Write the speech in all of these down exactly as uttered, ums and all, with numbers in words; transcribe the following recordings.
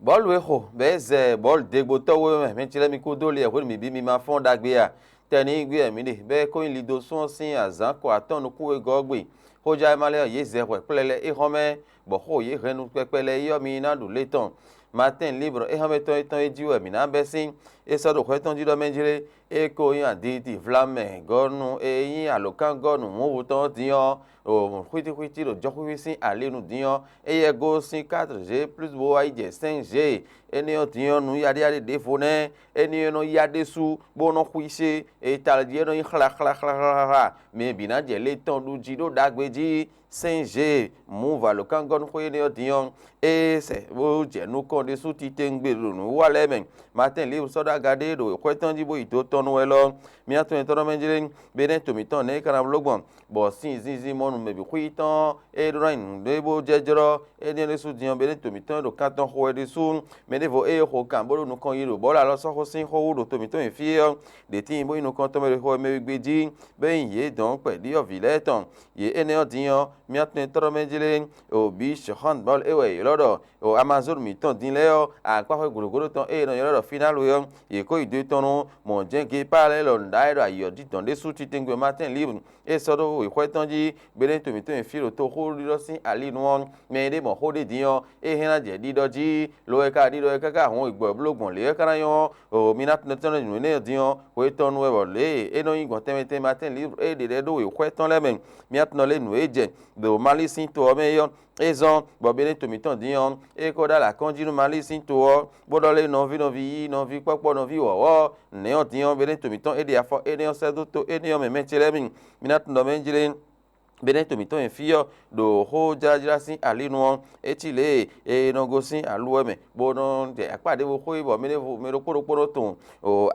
Bɔ̌lu e xo bɔ é zɛ bɔ̌lu degbotɔ́ we mɛ, mi ci lɛ́ɛ mi kúdó li wɛ hwenu mǐ bǐ mi ma fɔ́n ɖagbe a? Tɛnígbe wɛ mǐ ɖe, bɔ é ko nyí Lidosún ɔ́ sín azǎn ko atɔ́ɔ́n nukún wegɔ́ ɔ́ gbe. Xójá e ma lɛ́ɛ ɔ́, yě zɛ hwɛ kplɛ́lɛ́ é hɔn mɛ, bɔ xó yě hɛn nú kpɛkpɛ lɛ́ɛ é ɔ́, mi ná ɖu lě tɔn. Matín líbr é hɔn mɛ tɔn é tɔn é jí wɛ mǐ ná bɛ́ sín. É sɔ́ ɖo xwɛ tɔn jí ɖɔ mɛ jlé, é ko nyí aditi vlamɛ gɔ́nu e nyí alǒkangɔ́nu mǔhwetɔ́ ɔ́ din ɔ́, o xwítíxwítí ɖo jɔxwíxwí sín ali nu din ɔ́, éyɛ́ gosín quatre G plus bó wá yi jɛ cinq G. Énɛ́ ɔ́ din ɔ́, nǔ yaɖéyaɖé ɖěvo nɛ́, énɛ́ ɔ́ nɔ ya ɖésú, bó nɔ xwísé, e ta jí é nɔ nyí xláxláxláxlá. Mɛ bǐ ná jɛ lě tɔn ɖu jí ɖó ɖagbe jí. Sɛ́n Zhe mǔ valǒkangɔ́núxwé énɛ́ ɔ́ din ɔ́, é sɛ bó jɛ nukɔn ɖésú titewungbe ɖo nǔwiwa lɛ́ɛ mɛ. Matín Libre sɔ́ ɖó aga ɖé ɖo xwé tɔn jí bó yi do tɔn nu wɛ lɔ. Mía tɔn nyitɔ́ nɔ mɛ jlé, Benɛ́to mǐtɔn nɛ̌ é ka ná bló gbɔn, bɔ sin zinzin mɔ nǔ mɛ bǐ xwí tɔn e ɖó ná nyi nǔɖé bó jɛ́jlɔ́ énɛ́ ɖésú din ɔ́, Benɛ́to mǐtɔn e ɖo kan tɔn xo wɛ ɖésú. Mɛ ɖěvo ée xo kan bó ɖo nukɔn yi ɖo bɔ̌ lɛ alɔ sɔ́ xó sín xó wú ɖo to mǐtɔn nyi fí é ɔ́, ɖě tíin bó nyi nukɔn tɔn mɛ ɖo xo wɛ mɛ wegbe jí, bó nyi yě dɔn kpɛ̌ ɖyɔ̌vǐ lɛ́ɛ tɔn. Yě énɛ́ ɔ́ din ɔ́, mía tɔn e tɔ́ mɛ jlé, o bǐ Sixɔ́n Bɔl é wɛ è ylɔ́ ɖɔ o Amazonu mǐtɔn din lɛ́ɛ ɔ́, akpáxwé gǔɖógúɖó tɔn e è nɔ ylɔ́ ɖɔ Finálu é ɔ́, yě ko yi do tɔn nu mɔ jɛ́n Gepáa lɛ́ɛ lɔ nǔɖá e ɖo ayǐ ɔ́ jí dɔn ɖésú titewungbe Matín Libre. É sɔ́ ɖó wěxwɛ́ tɔn jí, Benɛ́to mǐtɔn e fí ɖo toxóɖiɖɔ sín ali nu ɔ́, mɛ e ɖe mɔ xó ɖé din ɔ́, é hɛn ná jɛ ɖiɖɔ jí, lo wɛ ka ɖiɖɔ é káká hɔn e gbɔ bló gbɔn lě wɛ ka ná nyɔ́ ɔ́, o mi ná tunɔ tɔn nú nǔ énɛ́ din ɔ́, hwe tɔn nu wɛ bɔ lě e é nɔ nyí gbɔn tɛnmɛ tɛnmɛ Matín Libre é ɖe lɛ́ɛ ɖó wěxwɛ́ tɔn lɛ́ɛ mɛ. Mía tunɔ lé nǔ e jɛ ɖo Mali sín to ɔ́ mɛ é ɔ́, é zɔ́n bɔ Benɛ́to mǐtɔn din ɔ́, é ko ɖó alǎ kɔn jí nú Mali sín to ɔ́, bó ɖɔ lé nɔví nɔví yí, nɔví kpɔ́kpɔ́, nɔví wɔ̌wɔ́. Nɛ̌ ɔ́ din ɔ́, Benɛ́to mǐtɔn é ɖe afɔ énɛ́ ɔ́ sɛ́ dó to énɛ́ ɔ́ mɛ mɛ ce lɛ́ɛ mi. Mi ná tunɔ mɛ jlé Benɛ́to mǐtɔn e fí ɔ́ ɖo xójlájlá sín ali nu ɔ́, é cí lě e è nɔ gosín aluwɛ mɛ, bó nɔ jɛ akpá ɖěvo xwé, bɔ mɛ ɖěvo mɛ ɖokpó ɖokpó nɔ tunwun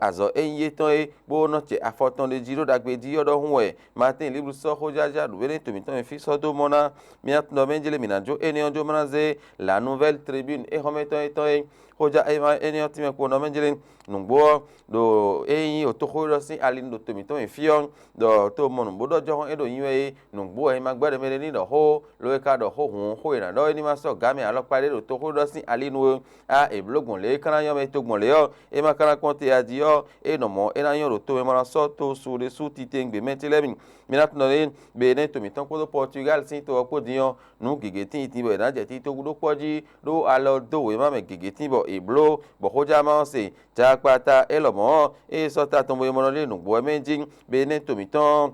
azɔ̌ e nyí yětɔn é, bó nɔ jɛ afɔ tɔn ɖé jí ɖó ɖagbe jí ɔ́ ɖɔhun wɛ Matín Libre sɔ́ xójlájlá ɖo Benɛ́to mǐtɔn e fí sɔ́ dó mɔ ná. Mi ná tunɔ mɛ jlé mǐ ná jó énɛ́ ɔ́ jó má ná zé La Nouvelle Tribune é xɔ́mɛtɔn étɔn é. Xójá énɛ́ ɔ́ tínmɛ kpo nɔ mɛ jlé nǔgbó ɔ́, ɖo é nyí otoxóɖɔ sín ali nu ɖo to mǐtɔn e fí ɔ́, ɖɔ to mɔ nǔ bó ɖɔ jɔhɔn é ɖo nyi wɛ é, nǔgbó wɛ è ma gbɛ́ ɖɔ mɛɖé ní ɖɔ xó, lo e ka ɖɔ xó hǔn xó e nǎ ɖɔ é ní ma sɔ́ gǎ mɛ alɔkpa ɖé ɖo toxóɖɔ sín ali nu é. A è bló gbɔn lě e é ka ná nyɔ́ mɛ to gbɔn lě ɔ́, é ma ka ná kpɔ́n te a jí ɔ́, é nɔ mɔ̌ é ná nyɔ́ ɖo tomɛ ma ná sɔ́ to su ɖé sú titewungbe mɛ ce lɛ́ɛ mi. Mi ná tunɔ ɖé Benɛ́to mǐtɔn kpódó Pɔtugáli sín to ɔ́ kpó din ɔ́, nǔ gěgé tíin din bɔ è nǎ jɛ tito ɖó kpɔ́ jí, ɖó alɔ dó wěma mɛ gěgé tíin bɔ è bló, bɔ xójámá ɔ́ se. Jakpata élɔ́ mɔ̌ ɔ́, ée sɔ́ ta tɔn bo yi mɔ nɔ ɖe nǔgbó wɛ mɛ jí, Benɛ́to mǐtɔn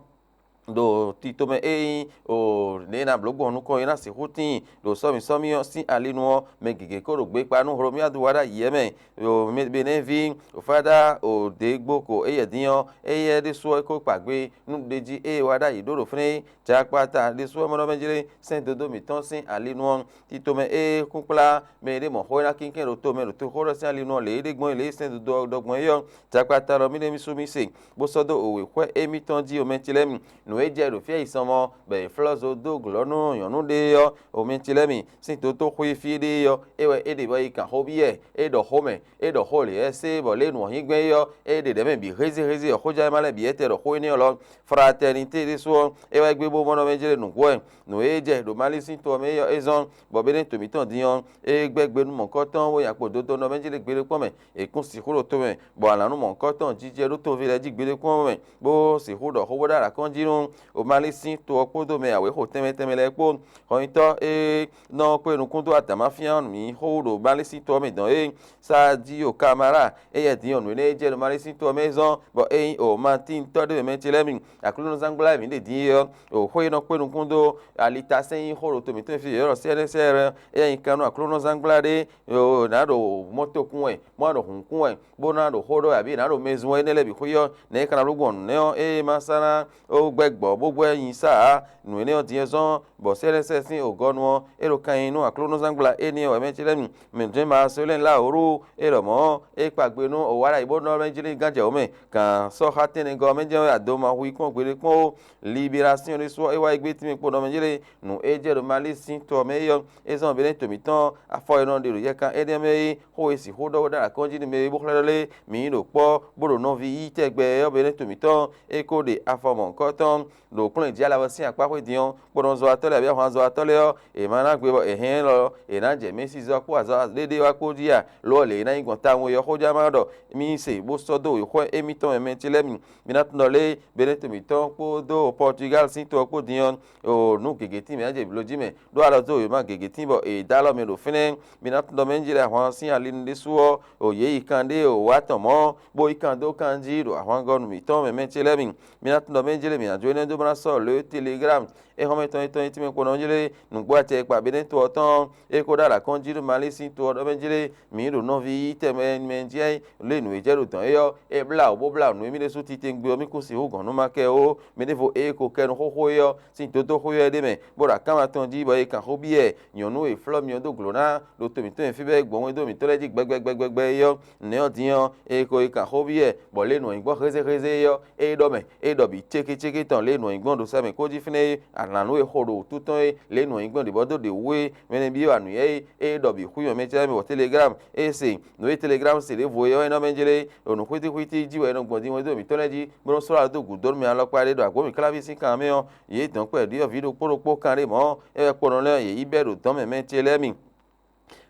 ɖo tito mɛ e nyí o nɛ̌ è nǎ bló gbɔn nukɔn é ná sixú tíin ɖo sɔ́mi sɔ́mi ɔ́ sín ali nu ɔ́, mɛ gěgé ko ɖo gbe kpa nú Hlomyadu wá ɖ'ayǐ ɛ mɛ. Ɖo Benɛ́ví Fáɖá o dě gbo ko éyɛ́ dín ɔ́, éyɛ́ ɖésú ɔ́ é ko kpa gbe nú ɖejí ée wá ɖ'ayǐ ɖó ɖo fínɛ́ é. Jakpata ɖésú ɔ́ mɔ nɔ mɛ jlé sɛ́n dodó mǐtɔn sín ali nu ɔ́, tito mɛ e kún kplá mɛ e ɖe mɔ xó e ná kínkɛ́n ɖo tomɛ ɖo toxóɖɔ sín ali nu ɔ́ lě e ɖe gbɔn é lě e sɛ́n dodó ɔ́ ɖɔ gbɔn é ɔ́, Jakpata ɖɔ mì ɖe mì sú mì se, bó sɔ́ dó wěxwɛ́ émítɔn jí omɛ ce lɛ́ɛ mi. Nǔ e jɛ ɖo fí e yi sɔmɔ bɔ è flɔ́ zo dó glɔ̌ nú nyɔ̌nu ɖé ɔ́, omɛ ce lɛ́ɛ mi sín dotóxwé fí ɖé ɔ́, é wɛ é ɖe bɔ yi kan xó byɔ́ ɛ, é ɖɔ xó mɛ, é ɖɔ xó lě wɛ sé, bɔ lě e nǔ ɔ́ nyí gbɛn é ɔ́, é ɖe ɖɛ̌ mɛ bǐ hézéhézé ɔ́, xójánwéma lɛ́ɛ bǐ wɛ tɛ ɖɔ xó énɛ́ ɔ́ lɔ. Fraternité ɖésú ɔ́, é wá gbé bó mɔ nɔ mɛ jlé nǔgbó wɛ. Nǔ e jɛ ɖo Mali sín to ɔ́ mɛ é ɔ́, é zɔ́n bɔ Benɛ́to mǐtɔn din ɔ́, é gbɛ́ gbe nú mɔ̌hunkɔtɔn ɔ́, bó nyi akpo dodó nɔ mɛ jlé gbeɖé kpɔ́n mɛ. È kún sixú ɖo to mɛ, bɔ alǎ nú mɔ̌hunkɔtɔn jijɛ ɖó toví lɛ́ɛ jí gbeɖé kpɔ́n mɛ, bó sixú ɖɔ xó bó ɖó alǎ kɔn jí nú Mali sín to ɔ́ kpódó mɛ awěxo tɛnmɛ tɛnmɛ lɛ́ɛ kpó. Hɔnyitɔ́ e nɔ kpé nukún dó adǎn ma fyán mǐ xó wú ɖo Mali sín to ɔ́ mɛ dɔn é, Sadio Kamara, éyɛ́ din ɔ́, nǔ énɛ́ e jɛ ɖo Mali sín to ɔ́ mɛ zɔ́n, bɔ é nyí o Matín tɔ́ ɖé mɛ ce lɛ́ɛ mi. Aklúnɔzángbla e mǐ ɖe din é ɔ́, o xó e nɔ kpé nukún dó alitasɛ́n nyí xó ɖo to mǐtɔn fí yě ɖɔ C N S R, éyɛ́ nyí kan nú aklúnɔzángbla ɖé, o nǎ ɖo mɔtokún wɛ, bó ná ɖo hǔnkún wɛ, bó ná ɖo xó ɖɔ wɛ, abǐ è nǎ ɖo mɛzun wɛ énɛ́ lɛ́ɛ bǐ xwí ɔ́, nɛ̌ é ka ná bló gbɔn nǔnɛ́ ɔ́, ée ma sa ná ó gbɛ́ gbɔ̌ bó gbɛ́ nyi sá ǎ. Nǔ énɛ́ ɔ́ din ɔ́ zɔ́n bɔ C N S S sín ògɔ́nu ɔ́, é ɖo kan nyi nú aklúnɔzángbla énɛ́ ɔ́ wɛ mɛ ce lɛ́ɛ mi. Mǐ jɛ́n Marcelin Laoru é lɔmɔ̌ é kpa gbe nú òwáɖayi bó nɔ mɛ jlí gán jɛ wǒ mɛ. Gǎn sɔ́ xá tɛ́nnɛgɔ́ ɔ́ mɛ jɛ́n wɛ ado ma hu yi kpɔ́n gbeɖé kpɔ́n ó. Libération ɖésú ɔ́, é wá yi gbé tínmɛ kpo nɔ mɛ jlí nǔ e jɛ ɖo Mali sín to ɔ́ mɛ é ɔ́, é zɔ́n Benɛ́to mǐtɔn afɔ e nɔ ɖe ɖo yɛkan énɛ́ mɛ é, xó e sixú ɖɔ ɖó alǎkɔ́n jí nú mɛ e bó xlɛ́ ɖɔ lé mǐ yi ɖo kpɔ́ bó ɖo nɔví yí tɛgbɛ ɔ́ Benɛ́to mǐtɔn é ko ɖe afɔ mɔ̌hunkɔtɔn. ɖo kplɔ́n jí alavɔ sín akpá xwé din ɔ́, kpɔ́nɔzɔ́watɔ́ lɛ́ɛ abǐ ahwanzɔ́watɔ́ lɛ́ɛ ɔ́, è ma ná gbe bɔ è hɛn lɔ è nǎ jɛ mɛ̌si zɔ́ kpó azɔ̌ ɖéɖé wá kpó jí a? Lo ɔ́, lě e é ná nyí gbɔn tawun é ɔ́, xójá ma ɖɔ mì se bó sɔ́ dó wěxwɛ́ émítɔn mɛ mɛ ce lɛ́ɛ mi. Mi ná tunwun ɖɔ lě e Benɛ́to mǐtɔn kpódó Pɔtugáli sín to ɔ́ kpó din ɔ́, o nǔ gěgé tín mɛ ná jɛ blǒ jí mɛ, ɖó alɔ dó wěma gěgé tín bɔ è dó alɔ mɛ ɖo fínɛ́. Mi ná tunwun ɖɔ mɛ jí lɛ́ɛ ahwan sín ali nu ɖésú ɔ́, o yě yi kan ɖé o wá tɔn mɔ̌, bó yi kan dó kan jí ɖo ahwangɔ́ nú mǐtɔn mɛ mɛ ce lɛ́ɛ mi. Mi ná tunwun ɖɔ mɛ jí lɛ́ɛ mǐ ná jó énɛ́ dó bó ná sɔ́ lě Teleglámu é xɔ́mɛ tɔn e tɔn e tínmɛ kpɔ́n ɔ́ jlé nǔgbó acɛ e kpa Benɛ́to ɔ́ tɔn ɔ́, é ko ɖó alǎ kɔn jí ɖo Malín sín to ɔ́ ɖɔ mɛ jlé. Mǐ ɖo nɔví yí tɛnmɛ mɛ jí lé nǔ e jɛ ɖo dɔ̌n é ɔ́, é blá wǔ bó blá nǔ e mì ɖésú titewungbe ɔ́, mì kún sixú gɔn nú ma kɛ ó. Mɛ ɖěvo e ko kɛ nú xóxó é ɔ́ sín dódó xwé ɔ́ ɖ'é mɛ, bó ɖo akánma tɔn jí bɔ è kan xó byɔ́ ɛ. Nyɔ̌nu e flɔ́ myɔ dó glǒ ná ɖo to mǐtɔn e fí bɔ é gbɔn wɛn dó mǐtɔn lɛ́ɛ jí gbɛgbɛgbɛgbɛ é ɔ́, nɛ̌ ɔ́ din ɔ́, è ko yi kan xó byɔ́ ɛ, bɔ lě e nǔ nyí gbɔn xézéxézé é ɔ́, é ɖɔ mɛ, é ɖɔ bǐ cékécéké tɔn lě e nǔ nyí gbɔn ɖo sɛ́ mɛ kó jí fínɛ́ é, alǎn nú è xo ɖo wǔtu tɔn é, lě e nǔ nyí gbɔn ɖě bɔ dó ɖě wú é, mɛ nɛ́ byɔ́ wǎ nǔ yɛ é, é ɖɔ bǐ xwí mɛ mɛ cɛ́ mɛ bɔ Teleglámu é se nǔ e Teleglámu se ɖěvo é ɔ́, é nɔ mɛ jlé ɖo nǔ xwítíxwítí jí wɛ è nɔ gbɔn din wɛn dó mǐtɔn lɛ́ɛ jí, bó nɔ́ slɔ́ alɔ dó gǔdo nú mì alɔkpa ɖé ɖo agbǒ mǐkláví sín kan mɛ ɔ́, yě dɔ̌nkpɛ ɖyɔ̌vǐ ɖokpó ɖokpó kan ɖé mɔ̌, é wɛ kponɔ lɛ́ɛ ɔ́, yě yi bɛ́ ɖo dɔ̌n mɛ mɛ ce lɛ́ɛ mi.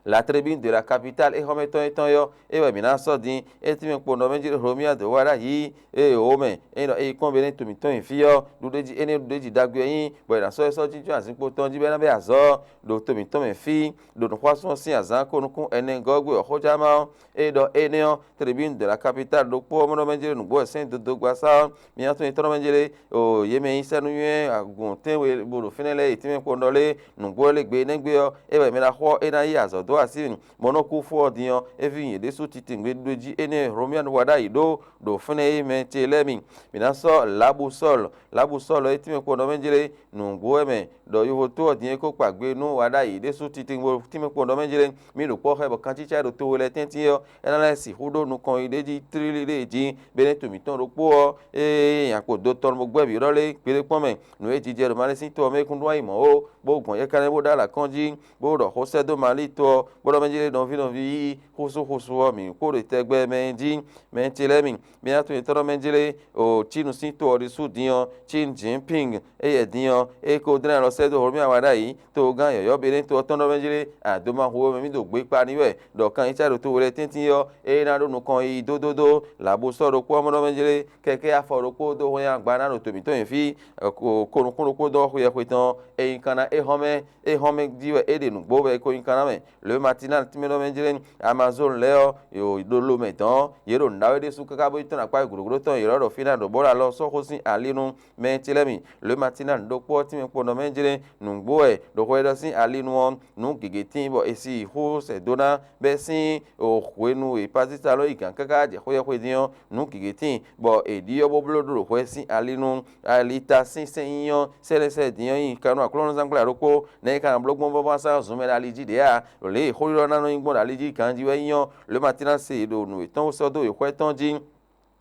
La tribune de la capitale é xɔ́mɛ tɔn é tɔn ɔ́, é wɛ mǐ ná sɔ́ din. É tínmɛ kpo nɔ mɛ jí Hlomia dó wá ɖ'ayǐ, ée wǒ mɛ é nɔ é yi kpɔ́n Benɛ́to mǐtɔn nyi fí ɔ́, ɖuɖéjí énɛ́ ɖuɖéjí ɖagbe ɔ́ nyí, bɔ è nǎ sɔ́ é sɔ́ jínjɔ́n azinkpo tɔn jí bɔ é ná bɛ́ azɔ̌ ɖo to mǐtɔn mɛ fí, ɖo nǔxwásún ɔ́ sín azǎn ko nukún ɛnɛ gɔ́ gbe ɔ́ xójá má ɔ́, é ɖɔ énɛ́ ɔ́, tribune de la capitale ɖokpó ɔ́ mɔ nɔ mɛ jí nǔgbó wɛ sɛ́n dodó gbasá ɔ́, mi ná tunwun nyitɔ́ mɛ jlé, o yě mɛ e nyí sɛ́núnywɛ́ agun tɛ́nwe bo ɖo fínɛ́ lɛ́ɛ e tínmɛ kpɔ́n ɖɔ lé nǔgbó lɛ́ gbe énɛ́ gbe ɔ́, é wɛ mɛ ná xɔ é ná yí azɔ̌ dó así mì. Mɔ̌ nɔ kú fó ɔ́ din ɔ́, é ví nyɛ ɖésú titewungbe ɖó jí énɛ́ Hlomia wá ɖ'ayǐ ɖó ɖo fínɛ́ é mɛ ce lɛ́ɛ mi. Mǐ ná sɔ́ Labusɔ́l, Labusɔ́l ɔ́ é tínmɛ kpɔ́n ɖɔ mɛ jlé nǔgbó wɛ mɛ ɖɔ yovoto ɔ́ din é kó kpa gbe nú wá ɖ'ayǐ ɖésú titewungbe tínmɛ kpɔ́n ɖɔ mɛ jlé. Mì ɖo kpɔ́ xá ɛ bɔ kancícá e ɖo towe lɛ́ɛ tɛ́ntin é ɔ́, é ná lɛ́ sixú ɖó nukɔn yi ɖ'é jí tlílí ɖé jí, Benɛ́to mǐtɔn ɖokpó ɔ́, ée nya kpo do tɔn bo gbɛ́ vǐ ɖɔ lé gbéɖé kpɔ́n mɛ. Nǔ e jijɛ ɖo Malín sín to ɔ́ mɛ é kún ɖó ayǐ mɔ̌ ó, bó gbɔn yɛkánɛ́ bó ɖó alǎ kɔn jí, bó ɖɔ xó sɛ́ dó Malín to ɔ́, bó ɖɔ mɛ jí lé nɔví nɔví yí xúsúxúsú ɔ́, mǐ kpó ɖo tɛgbɛ mɛ jí, mɛ ce lɛ́ɛ mi. Mi ná tunwun nyitɔ́ ɖɔ mɛ jí lé, o Cínu sín to ɔ́ ɖésú din ɔ́, Cín Jinping éyɛ́ din ɔ́, é ko dlɛ́n alɔ sɛ́ dó Hlomia wá ɖ'ayǐ. Togán yɔ̌yɔ́ Benɛ́to ɔ́ tɔn ɖɔ mɛ jlé, adomahwe ɔ́ mɛ mì ɖo gbe kpa n'i wɛ, ɖɔ kanyica ɖo to we lɛ́ɛ tɛ́ntin ɔ́, é ná ɖó nukɔn yiyi dódódó. Lǎbo sɔ́ ɖokpó ɔ́ mɔ ɖɔ mɛ jlé, kɛkɛ́ afɔ ɖokpó dó hwlɛ́n agba ná ɖo to mǐtɔn nyi fí, ko nukún ɖokpó dɔn xweyɛxwe tɔn, é nyí kan ná éhɔ́mɛ, éhɔ́mɛ jí wɛ é ɖe nǔgbó bɔ é ko nyí kan ná mɛ. Le Matinal tínmɛ ɖɔ mɛ jlé, Amazon lɛ́ɛ ɔ́, ɖo lo mɛ dɔn, yě ɖo nǔɖawe ɖésú káká bó yi tɔ́n akpá gǔɖógúɖó tɔn yě lɔ́ ɖɔ fínɛ́ ɖo bó ɖo alɔ sɔ́ xó sín ali nú mɛ ce lɛ́ɛ mi. Le Matinal ɖokpó ɔ́ tínmɛ kpo nɔ mɛ jlé, nǔgbó wɛ ɖo hwɛɖɔ sín ali nu ɔ́, nǔ gěgé tíin bɔ è si xó sɛ dó ná bɛ́ sín hwenu e Pazítalɔ́n yi gǎn káká jɛ xwé ɔ́ xwedín ɔ́, nǔ gěgé tíin bɔ è ɖyɔ́ bó bló ɖó ɖo hwɛ sín ali nu. Alita sín sɛ́n nyínyɔ́ sɛ́lɛ́sɛ́ din ɔ́ nyi kanú aklúnɔzángbla ɖokpó, nɛ̌ é ka ná bló gbɔn bɔ ma sá zun mɛ ɖo ali jí ɖě ǎ. Lě e xó ɖiɖɔ ná nɔ nyí gbɔn ɖo ali jí ganjí wɛ nyí ɔ́, Le Matinal se ɖo nǔ yětɔn sɔ́ dó wěxwɛ́ tɔn jí.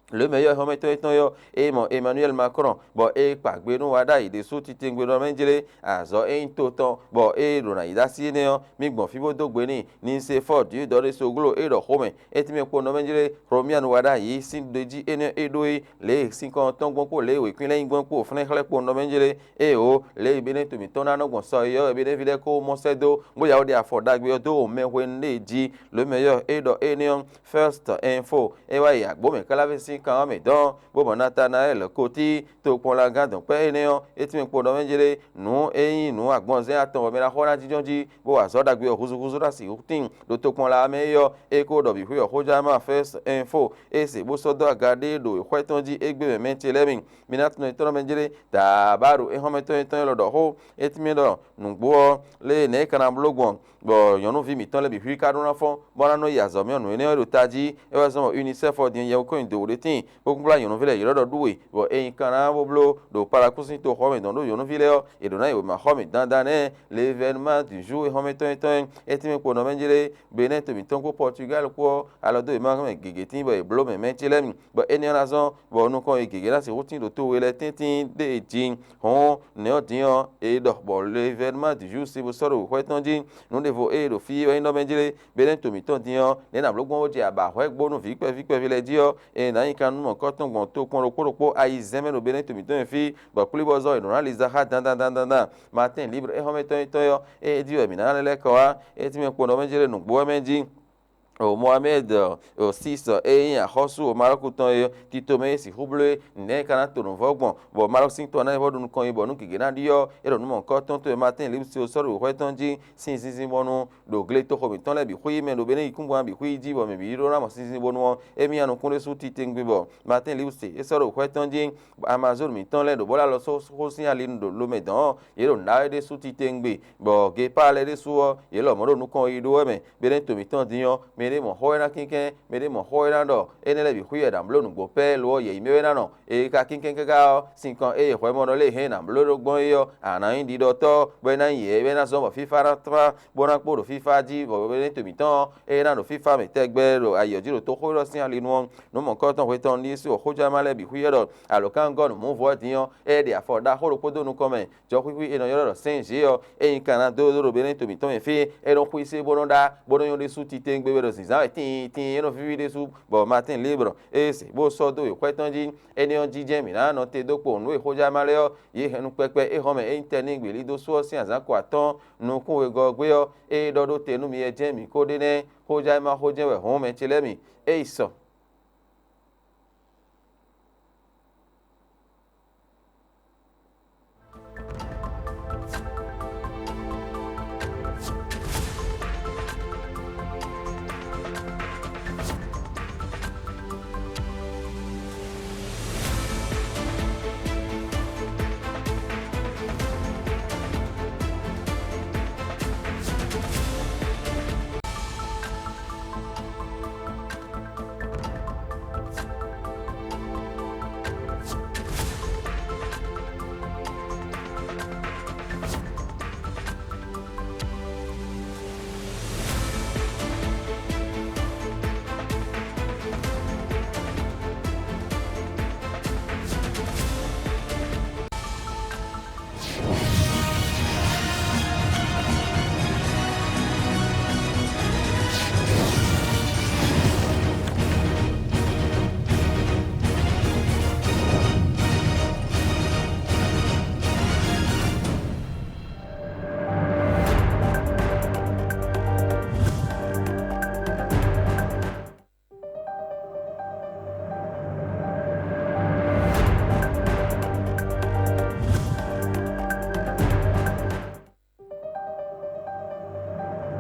Lě mɛ yɔ́ xɔ́mɛtɔn yětɔn yɔ́, é mɔ Emmanuel Macron, bɔ é kpa gbe nú wa ɖ'ayǐ ɖésú titewungbe nɔ mɛ jlé azɔ̌ e nyí to tɔn, bɔ é ɖo nǎ yi ɖó así énɛ́ ɔ́, mì gbɔn fí bó dó gbe n'i. Ni se fɔ Dǐndɔ́ ɖé soglo é ɖɔ xomɛ, é tínmɛ kpo nɔ mɛ jlé Hlomia nu wa ɖ'ayǐ sín ɖe jí énɛ́ é ɖó é, lě e sinkɔn tɔn gbɔn kpó lě e wěkwín lɛ́ɛ nyí gbɔn kpó fɛ́nɛ́ xlɛ́ kpo nɔ mɛ jlé. Ée o, lě e Benɛ́to mǐtɔn ná nɔ gbɔn sɔ e ɔ́ wɛ Benɛ́ví lɛ́ɛ ko mɔ sɛ́ dó, bó ya wó ɖe afɔ ɖagbe ɔ́ dó mɛ hwenu ɖé jí. Lě mɛ yɔ́ é ɖɔ énɛ́ ɔ́, First Info é wá yi agbǒ mɛ káláví sín kan ɔ́ mɛ dɔn, bó mɔ Natanaɛ́l Kotí, tokpɔnlagán dɔ̌nkpɛ́ énɛ́ ɔ́, é tínmɛ kpo nɔ mɛ jlé nǔ e nyí nǔ agbɔnzɛ́n atɔn bɔ mɛ ná xɔ ná jínjɔ́n jí, bó wa azɔ̌ ɖagbe ɔ́ húzúhúzú ná sixú tíin ɖo tokpɔnla ɔ́ mɛ é ɔ́, é ko ɖɔ bǐ xwé ɔ́ xójá má First Info é se bó sɔ́ dó aga ɖé ɖo xwɛ tɔn jí égbé mɛ mɛ ce lɛ́ɛ mi. Mi ná tunwun etɔ́ mɛ jlé, dǎbá ɖo é xɔ́mɛ tɔn etɔn élɔ́ ɖɔ xó, é tínmɛ ɖɔ nǔgbó ɔ́, lě e nɛ̌ é ka ná bló gbɔn, bɔ nyɔ̌nuví mǐtɔn lɛ́ɛ bǐ xwí ka ɖó ná fɔ́n, bɔ ná nɔ yi azɔ̌ mɛ ɔ́, nǔ énɛ́ ɔ́ ɖo tají. É wɛ zɔ́n bɔ UNICEF ɔ́ din yɛwúnkɔ́nyi dǒ ɖé tíin, bó kún blá nyɔ̌nuví lɛ́ɛ yě ɖɔ ɖɔ ɖú we, bɔ é nyí kan ná bó bló ɖo Palakú sín toxɔ mɛ dɔn ɖó nyɔ̌nuví lɛ́ɛ ɔ́, è ɖǒ ná yi wěma xɔ mì dandan nɛ́. L'événement du jour é xɔ́mɛ tɔn etɔn é tínmɛ kpo nɔ mɛ jlé, Benɛ́ to mǐtɔn kpó Pɔtugáli kpó ɔ́, alɔ dó yě ma mɛ gěgé tíin bɔ è bló mɛ mɛ ce lɛ́ɛ mi, bɔ énɛ́ ɔ́ ná zɔ́n bɔ nukɔn e gěgé ná sixú tín ɖo to we lɛ́ɛ tɛ́ntin ɖé e jí. Hɔn nɛ̌ ɔ́ din ɔ́, è ɖɔ bɔ l'événement du jour si bó sɔ́ ɖo wěxwɛ́ tɔn jí. Nǔ ɖěvo e ɖo fí wɛ nyí ɖɔ mɛ jlé, Benɛ́ to mǐtɔn din ɔ́, nɛ̌ nǎ bló gbɔn bó jɛ abǎhwɛ gbo nú vǐ kpɛví kpɛví lɛ́ɛ jí ɔ́, è nǎ nyi Kannumɔkɔ́ tɔn gbɔn tokpɔn ɖokpó ɖokpó ayizɛ́n mɛ ɖo Benɛ́to mǐtɔn e fí, bɔ kwlíbɔzɔ́ e nǔ ná li Zaxá dandan dandan dan. Martin Libre é xɔ́mɛ tɔn nyí tɔn ɔ́, é jí wɛ mǐ ná lɛ́ lɛ́ kɔ wá. É jí mɛ kpɔ́n ɖɔ mɛ jlé nǔgbó wɛ mɛ jí. O Mohamed, o Sis e nyí axɔ́sú o Malɔ́ku tɔn e Tito mɛ é sixú bló é, nɛ̌ é ka ná to nǔvɔ́ gbɔn, bɔ Malɔ́ku sín tɔn ná yi vɔ́ ɖo nukɔn nyi, bɔ nú gěgé ná ɖi ɔ́, é ɖo nǔ mɔ̌hunkɔtɔn towe Martin Libre sɔ́ ɖo wěxwɛ́ tɔn jí sín zinzin bɔnu ɖo gletoxo mǐtɔn lɛ́ɛ bǐ xwí mɛ ɖo Benɛ́ yǐkúngban bǐ xwí jí, bɔ mɛ bǐ ɖó ná mɔ sín zinzin bɔnu ɔ́, émí nya nukún ɖésú titewungbe bɔ Martin Libre é sɔ́ ɖo wěxwɛ́ tɔn jí. Amazonu mǐtɔn lɛ́ɛ ɖo bó lɛ́ alɔ só xó sín ali nu ɖo lomɛ dɔ̌n ɔ́, yě ɖo nǎ wɛ ɖésú titewungbe, bɔ Gepaa lɛ́ɛ ɖésú ɔ́, yě lɔmɔ̌ ɖo nukɔn yi ɖó wɛ mɛ. Benɛ́to mǐtɔn din ɔ́, mɛ ɖé mɔ xó wɛ ná kínkɛ́n, mɛ ɖé mɔ xó wɛ ná ɖɔ énɛ́ lɛ́ɛ bǐ xwí wɛ ɖo ambló nǔgbó pɛ́ lo ɔ́, yɛ̌yi mɛ wɛ ná nɔ. È ka kínkɛ́n káká ɔ́, sinkɔn ée xwɛmɔnɔ lɛ́ɛ hɛn ɖo ambló ɖó gbɔn é ɔ́, a nǎ nyí ɖiɖɔtɔ́, bɔ é ná nyí yɛ̌yi wɛ ná zɔ́n bɔ fífá ná tlán, bó ná kpó ɖo fífá jí, bɔ Benɛ́to mǐtɔn ɔ́, é ná ɖo fífá mɛ tɛgbɛ ɖo ayǐ ɔ́ jí ɖo toxó élɔ́ sín ali nu ɔ́. Nǔ mɔ̌hunkɔtɔn hwetɔn ɖíe sín xójánma lɛ́ɛ bǐ xwí wɛ ɖɔ alǒkangɔ́ nǔmɔ̌vɔ ɔ́ din ɔ́, é ɖe afɔ ɖaxó ɖokpó dó nukɔn mɛ. Jɔxwíxwí è nɔ ylɔ́ ɖɔ Sɛ́n Zě ɔ́, ényí ka ná dó ɖo Benɛ́to mǐtɔn mɛ fí, é nɔ xwísí bó nɔ ɖá, bó nɔ nyɔ́ ɖésú titewungbe wɛ ɖo zǐnzán wɛ tíin tíin é nɔ víví ɖésú, bɔ Martin Libre é se bó sɔ́ dó wěxwɛ́ tɔn jí. Énɛ́ ɔ́ jijɛ mǐ ná nɔ te dó kpowun nǔ e xójánma lɛ́ɛ ɔ́, yě hɛn nukpɛkpɛ é hɔn mɛ é nyí tɛnígbe lídó sú ɔ́ sín azǎn ko atɔ́ɔ́n nukún wegɔ́ ɔ́ gbé ɔ́, é ɖɔ ɖó te nú mi wɛ jɛ́n mǐ ko ɖe nɛ́. Xójánma xó jɛ́n wɛ hɔn mɛ ce lɛ́ɛ mi. É yi sɔ.